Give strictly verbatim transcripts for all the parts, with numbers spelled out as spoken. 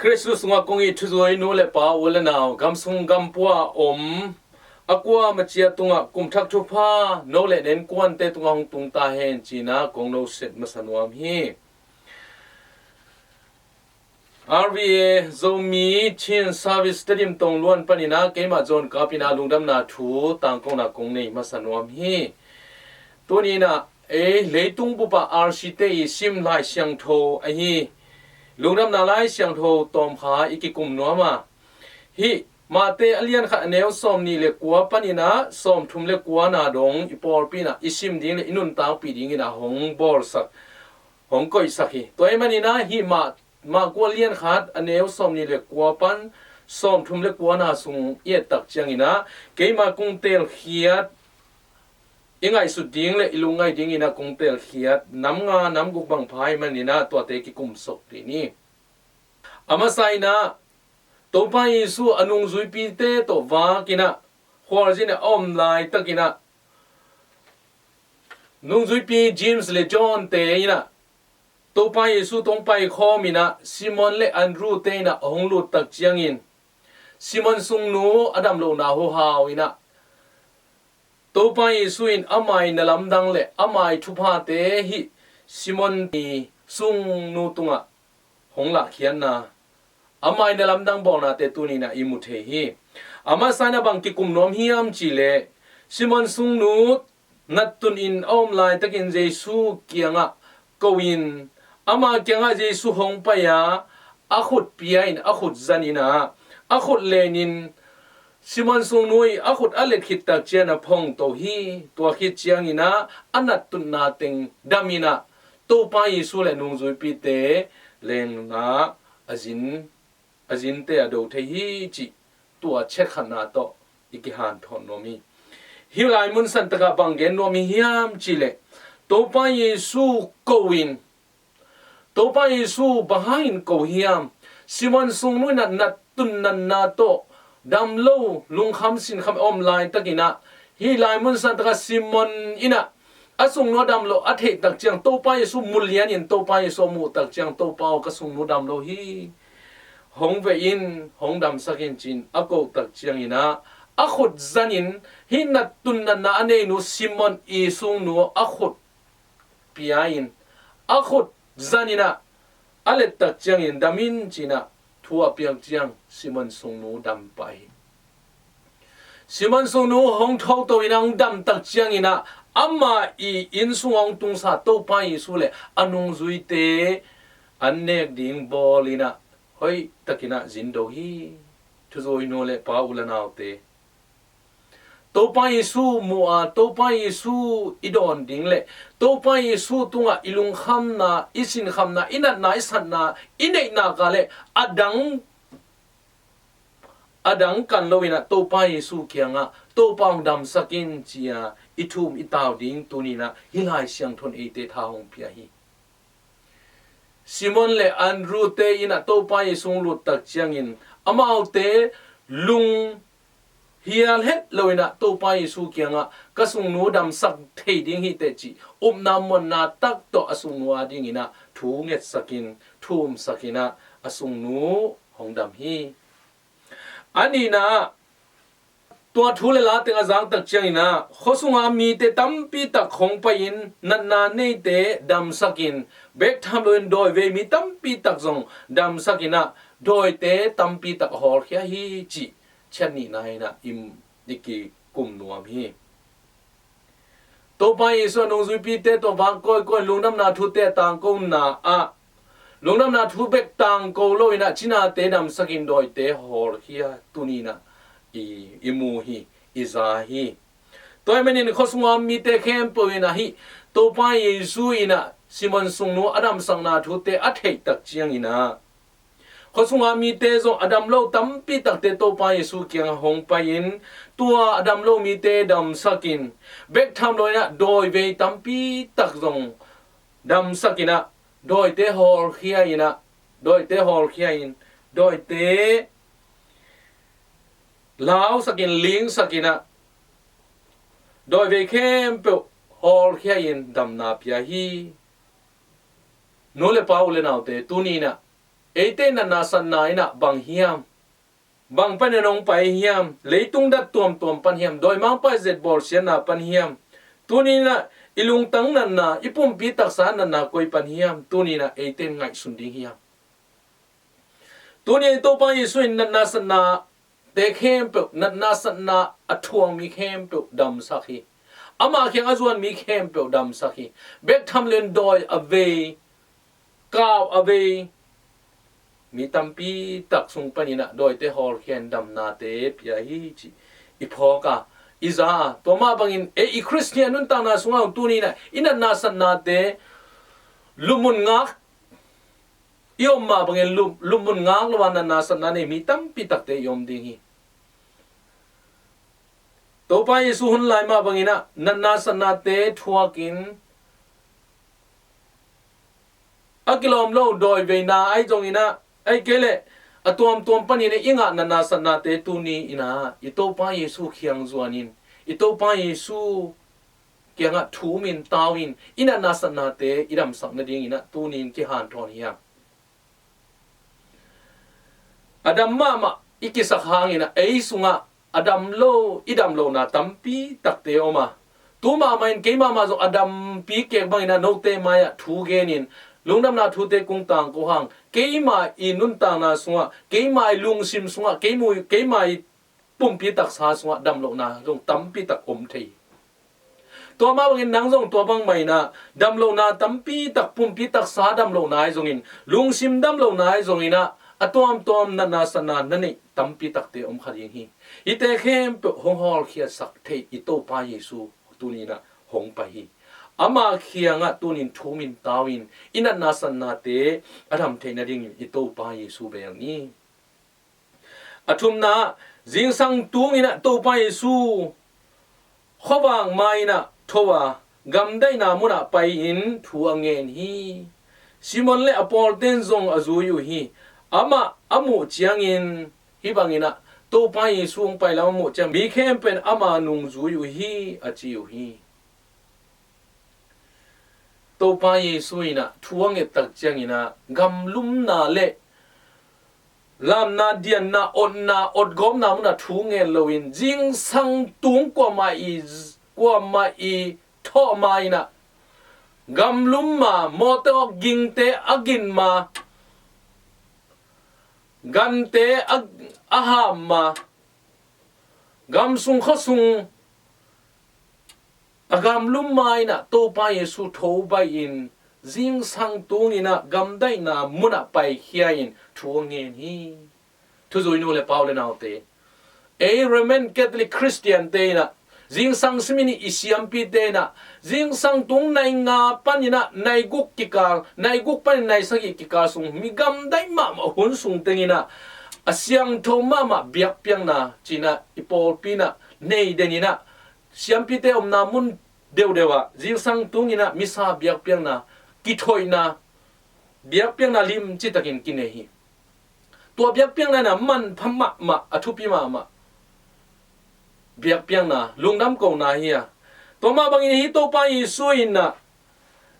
Khristu sungah kong it thuzui nu le pa, u le nau, gam sung gam pua om a kua macia tungah kum thak thupha no le nen kuante tungah hong tung ta hen cina kong no set masa nuam hi. R V A Zomi Chin Service Tedim Tongluan panin ah keimah John Kap in ah lungdamna thu tangkona kong nei masa nuam hi. Tuni in ah ei leitung bup ah R C te i sim Lai Siangtho ahi lungdamna Lai Siangtho tawmkha i kikum nuam a, hih Mate a lian khat a neu sawmnih le kua panin ah sawmthum le kuana dong i pawlpi in ah i sim ding le i nuntakpih dingin ah hong bawlsak, hong koihsak hi. Tua ahih manin ah hih Mah, Marku a lian khat a neu sawmnih le kua pan sawmthum le kuana sung i et tak ciangin ah keimah kong telkhiat, i ngaihsut ding le i lungngaih dingin ah kong telkhiat nam nga nam guk bang pha ahih manin ah tuate kikum sawk dih ni. A masa in ah Topa Jesu a nungzuipite tawh vak in ah khualzin a om laitakin ah nungzuipi James le John te in ah Topa Jesu tawh hong paikhawm in ah Simon le Andrew te in ah a hong lut tak ciangin Simon sungnu a dam lohna huhau in ah Topa Jesu in ama i na lamdang le ama i thuphate hih Simon i sungnu tungah hong lahkhiatna, ama i na lamdang bawlnate tuni in ah i mu thei hi. A masa in ah bang kikum nuam hiam cih leh Simon sungnu nattun in a om laitakin Jesu kiangah ko in, ama kiangah Jesu hong pai a, a khut pia in, a khut zan in ah a khut len in Simon sungnu i a khut a let khit tak ciang a phongto hi. Tua khit ciangin ah a nattutna teng dam in ah Topa Jesu le nungzuipite lengna a zin, a zinte a do thei hi cih tua chet khatna tawh i kihanthawn nuam hi. Hih lai mun santakah bang gen nuam hi hiam cih leh Topa Jesu ko in, Topa Jesu bang hangin ko hiam? Simon sungnu in ah nattun natna tawh dam lo, lungkham sinkham a om laitakin ah hih lai mun santakah Simon in ah a sungnu a dam lo a theih tak ciang Topa Jesu mu lian in Topa Jesu a muh tak ciang Topa aw ka sungnu dam lo hi. Hong ve in, hong damsak in ci-in a koh tak ciangin ah a khut zan in hih nattun natna a neinu Simon i sungnu a khut pia in a khut zan in ah a let tak ciangin dam in ci-in ah thu a piak ciang Simon sungnu dam pah hi. Simon sungnu hong thoto in ah hong dam tak ciangin ah ama i inn sungah hong tungsa Topa Jesu le a nungzuite an nek ding bawl in ah hoih takin ah zin do hi. Thuzui nu le pa, u le naute, Topa Jesu mu a, Topa Jesu i dawn ding le Topa Jesu tungah i lungkhamna, i sinkhamna, i natna, i satna i neih nak leh a dang, a dang kan lo in ah Topa Jesu kiangah Topa hong damsak in ci-a i thum i tau ding tuni in ah hih Lai Siangtho in eite tha hong pia hi. Simon le Andrew te in ah Topa Jesu hong lut tak ciangin amaute lung hial het lo in ah Topa Jesu kiangah ka sungnu damsak thei ding hi teh cih upna muanna tak tawh a sungnu a dingin ah thu ngetsak in, thumsak in ah a sungnu hong dam hi. A nihna ah tua thu le la teng a zak tak ciangin ah khuasunga mite tampi tak hong pai in natna neite damsak in, bek tham lo in dawivei mi tampi tak zong damsak in ah dawite tampi tak a hawlkhia hi cih ciat nihna in ah i, i kikum nuam hi. Topa Jesu a nungzuipite tawh vak kawikawi in lungdamna thute a tangkona ah lungdamna thu bek tangko lo in ah cinate damsak in dawite hawlkhia tuni in ah i, i mu hi, i za hi. Tua ahih manin khuasunga mite khempeuh in ah hih Topa Jesu in ah Simon sungnu a damsakna thute a theih tak ciangin ah khuasunga mite zong a dam lo tampi takte Topa Jesu kiangah hong pai in tua a dam lo mite damsak in, bek tham lo in ah dawivei tampi tak zong damsak in ah dawite hawlkhia in ah, dawite hawlkhia in, dawite lausak in, lingsak in ah dawivei khempeuh hawlkhia in damna pia hi. Nu le pa, u le naute, tuni in ah eite natna satna in ah bang hiam? Bang panin hong pai hiam? Leitung dat tuamtuam pan hiam? Dawimangpa i zet bawlsiatna pan hiam? Tuni in ah i lungtang natna, i pumpi taksa natna koi pan hiam? Tuni in ah eite in ngaihsun ding hiam? Tuni in Topa Jesu in natna satnate khempeuh, natna satna a thuak mi khempeuh damsak hi. Ama kiang a zuan mi khempeuh damsak hi. Bek tham leh dawi a vei, kau a vei, mi tampi tak sung panin ah dawite hawlkhia in damnate pia hi cih i phawk a, i za a. Tua mah bangin ei i Khristian nuntakna sungah tuni in ah i natna satnate lupmun ngak i om mah bangin lup, lupmun ngak lo a natna satna nei mi tampi takte i om ding hi. Topa Jesu hun lai mah bangin ah natna satnate thuakin a kilawm lo dawi veina ahi zongin ah, ahih kei leh a tuamtuam panin i ngah natna satnate tuni in ah i Topa Jesu kiang zuanin, i Topa Jesu kiangah thum in, tau in, i natna satnate i damsak nadingin ah tuni in kihanthawn hi hang. A dam mahmah i kisak hangin ah ei sungah a dam lo, i dam lohna tampi takte om a, tu mahmah in keimah mah zong a dampi kek bangin ah note mai-ah thu genin lungdamna thute kong tangko hang, keimah i nuntakna sungah, keimah i lungsim sungah, keimah, keimah i pumpi taksa sungah dam lohna zong tampi tak om thei. Tua mah bangin nang zong tua bangmah in ah dam lohna tampi tak, pumpi taksa dam lohna ahi zongin, lungsim dam lohna ahi zongin ah a tuamtuam natna satna na neih tampi takte om kha ding hi. Hihte khempeuh hong hawlkhiatsak thei i Topa Jesu tuni in ah hong pai hi. Ama kiangah tuni in thum in, tau in, i natna satnate a dam theih nadingin i Topa Jesu bel ni. A thumna, zingsang tungin ah Topa Jesu khuavak mai-in ah tho a, gamdaihna munah pai-in thu a ngen hi. Simon le a pawlte'n zong a zui uh hi. Amah a muh ciangin, hih bangin ah Topa Jesu hong pai lam a muh ciang mi khempeuh in ama nungzui uh hi, a ci uh hi. Topa Jesu in ah thu a nget tak ciangin ah gamlumna le lamna, dianna, otna, otgawpna munah thu ngen loin, zingsang tung kuamah i, kuamah i thawh ma-in ah gamlum ma, mawtaw gingte a gin ma, gante a, a ham ma, gamsung khuasung a gamlum ma-in ah Topa Jesu tho baih in, zingsang tungin ah gamdaihna munah paikhia in thu a ngen hi. Thuzui nu le pa u le naute, ei Roman Catholic Christian-te in ah, zingsang simin i siampite in ah, zingsang tung nai nga panin ah nai guk kikal, nai guk panin nai sagih kikal sung, mi gamdaih mahmah hun sung tengin ah a siangtho mahmah biakpiakna ci-in ah i pawlpi in ah nei den in ah, siampite omna mun deuhdeuh ah zingsang tungin ah misa biakpiakna, kithoihna biakpiakna limci takin kinei hi. Tua biakpiakna in ah manpha mahmah, a thupi mahmah biakpiakna, lungdam kohna hi a. Tua mah bangin hih Topa Jesu in ah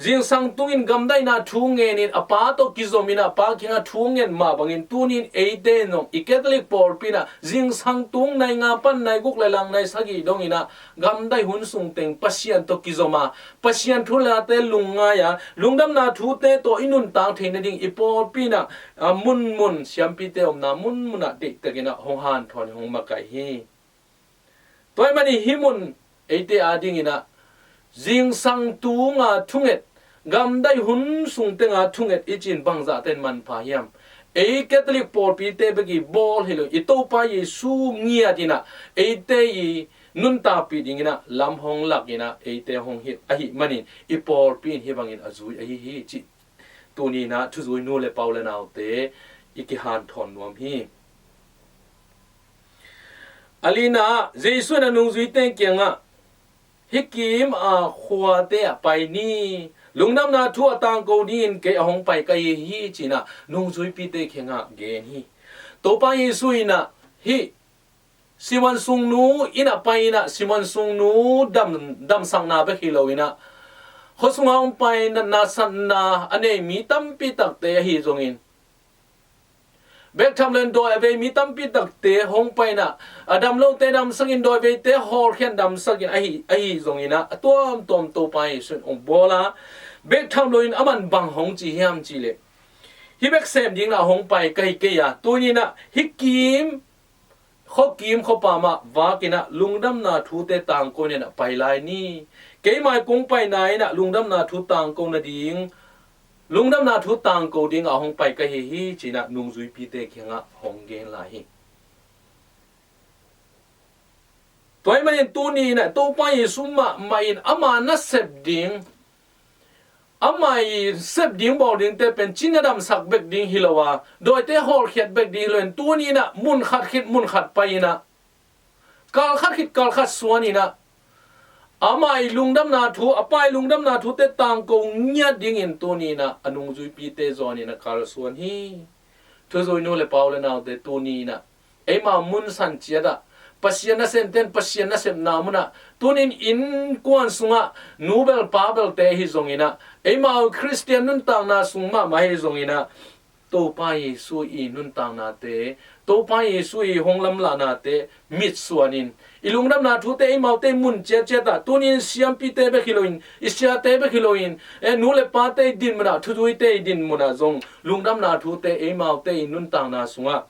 zingsang tungin gamdaihna thu ngenin a Pa tawh kizomin ah a Pa kiangah thu ngen mah bangin, tuni in eite in zong i Catholic pawlpi in ah zingsang tung nai nga pan nai guk le lang nai sagih dongin ah gamdaih hun sung teng Pasian tawh kizom a, Pasian thu le late lungngai a, lungdamna thute tawh i nuntak theih nading i pawlpi in ah, a, munmun, siampite omna munmun ah deihtakin ah hong hanthawn, hong makaih hi. Tua ahih manin hih mun eite adingin ah zingsang tunga thunget, gamdaih hun sung tenga thunget i ci-in bangzahte in manpha hiam? Ei Catholic pawlpite bek i bawl hi lo, i Topa Jesu ngiatin ah eite i nuntakpih dingin ah lam hong lakin ah eite hong hilh ahih manin i pawlpi in hih bangin a zui ahi hi cih tuni in ah thuzui nu le pa u le naute i kihanthawn nuam hi. A lina ah Jesu in a nungzuite kiangah, hih kim a khuate ah pai ni, lungdamna thu a tangko dingin kei a hong pai ka hi hi, ci-in ah nungzuipite kiangah gen hi. Topa Jesu in ah hih Simon sungnu inn ah pai-in ah, Simon sungnu dam, damsakna bek hi loin ah, khua sungah hong pai-in ah natna satna a nei mi tampi takte ahi zongin, Bek tham loin dawi a vei mi tampi takte hong paina, a dam lote damsakin dawi veite hawlkhian damsakin ahi, ahi zonginah a tuamtuam Topa Jesu in hong bawla, bek tham loin a man bang hong ci hiam cihleh, hih bek sem dingin a hong pai ka hi kei a, tuninah hih kim khuakim khuapa mah vakinah lungdamna thute tangko inah pai lai ni. Keimah kong paina inah lungdamna thu tangko nading, lungdamna thu tangko dingah hong pai ka hi hi, cinah nungzuipite kiangah hong gen lai hi. Tua ahih manin tuni inah Topa Jesu mahmah in ama nasep ding, ama i sep ding bawl dingte pen cina damsak bek ding hi lo a, dawite hawlkhiat bek ding hi lo in, tuni inah mun khat khit mun khat pai inah, kal khat khit kal khat suan inah, ama i lungdamna thu, a pa i lungdamna thute tangko ngiat dingin tuni inah a nungzuipite zawn inah kalsuan hi. Thuzui nu le pa u le naute, tuni inah eima mun san ciatah, Pasian nasemten Pasian nasepna munah, tunin innkuan sungah nu bel pa belte hi zonginah, eima Khristian nuntakna sung mahmah hi zonginah, Topa Jesu i nuntaknate, Topa Jesu i hong lamlahnate mitsuanin, i lungdamna thute eimaute mun ciatciatah, tunin siampite bek hi loin, i siate bek hi loin, e, nu le pate i din munah, thuzuite i din munah zong lungdamna thute eimaute i nuntakna sungah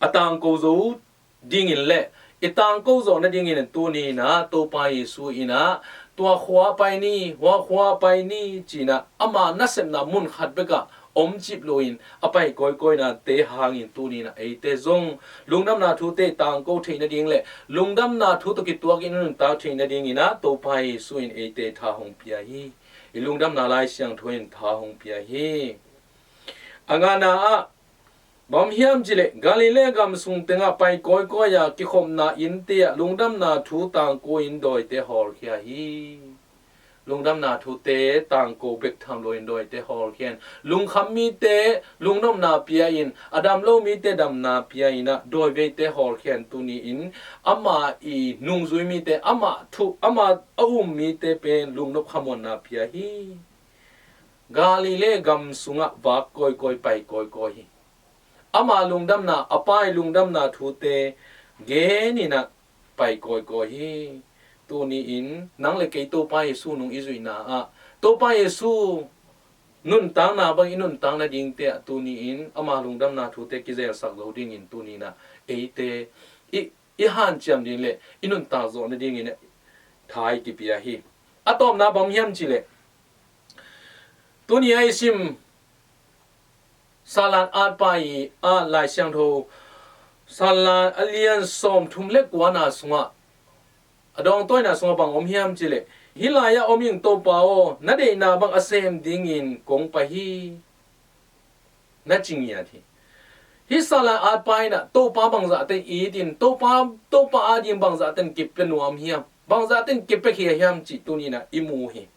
a tangko zo dingin le i tangko zawh nadingin tuni inah Topa Jesu inah, tua khua pai ni, hua khua pai ni, cinah ama nasepna mun khat bekah om cip loin a pai kawikawinate hangin tuni inah eite zong lungdamna thute tangko theih nading le lungdamna thu tawh kituakin i nuntak theih nadinginah Topa Jesu in eite tha hong pia hi. I lungdamna Lai Siangtho in tha hong pia hi. A ngana ah, bang hiam cihleh, Galilee gam sung tengah pai kawikawi a kikhopna innte ah lungdamna thu tangko in dawite hawlkhia hi. Lungdamna thute tangko bek tham loin dawite hawlkhia in, lungkham mite lungnopna pia in, a dam lo mite damna pia inah dawi veite hawlkhia in, tuni in ama i nungzui mite, ama thu, ama a um mite pen lungnop khamuanna pia hi. Galilee gam sungah vak kawikawi, pai kawikawi hi. Ama lungdamna, a pa i lungdamna thute gen inah pai kawikawi hi. Tuni in nang le kei Topa Jesu nung i zuihna ah, Topa Jesu nuntakna bang i nuntak nadingte ah tuni in ama lungdamna thute kizelsak zo dingin tuni inah eite i, i hanciam ding le i nuntak zawh nadingin tha i kipia hi. A tawpna bang hiam cihleh, tuni a i sim Salan atpa i a Lai Siangtho, Salan a lian sawmthum le kuana sungah, a dawngtawina sungah bang om hiam cihleh, hih lai-ah om ing Topa aw, na deihna bang a sem dingin kong pai hi, na ci ngiat hi. Hih Salan atpa inah Topa bangzahte in it in, Topa, Topa ading bangzahte in kipia nuam hiam, bangzahte in kipia khia hiam cih tuni inah i mu hi.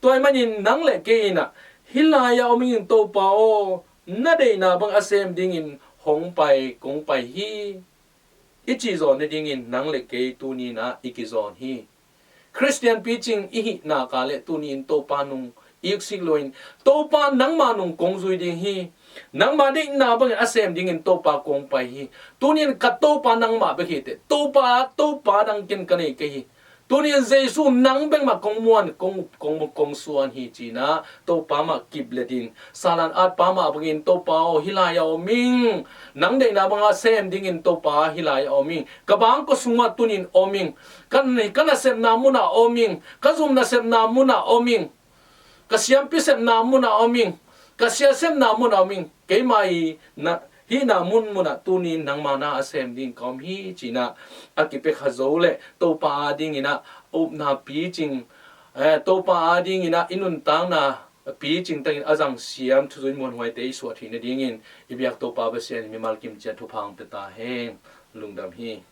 Tua ahih manin nang le kei inah hih lai-ah om ing Topa aw, na deihna bang a sem dingin hong pai, kong pai hi, i cih zawn nadingin nang le kei tuni inah i kizawn hi. Khristian picing i hih nak leh tuni in Topa nung iksik loin, Topa nangma nung kong zui ding hi. Nangma deihna bangin a sem dingin Topa kong pai hi. Tuni in ka Topa nangmah bek hi teh. Topa, Topa dang ken ka nei kei hi. Tuni in Jesu nang bek mah kong muan, kong, kong, kong suan hi ci-in ah Topa mah kip le ding. Salan atpa mah bangin Topa aw, hih lai-ah om ing. Nang deihna banga sem dingin Topa hih lai-ah om ing. Ka bangkua sungah tuni in om ing. Ka, ka nasepna munah om ing. Ka zum nasepna munah om ing. Ka siampi sepna munah om ing. Ka sia sepna munah om ing. Keimah i na, hihna munmunah tuni in nangma na a sem ding ka om hi ci-in ah a kipia kha zo leh Topa adingin ah a upna picing, eh, Topa adingin ah i nuntakna picing takin a zang siam thuzui muanhuaite i suah theih nadingin i biak Topa Pasian in mimal kimciat thupha hong pia ta hen. Lungdam hi.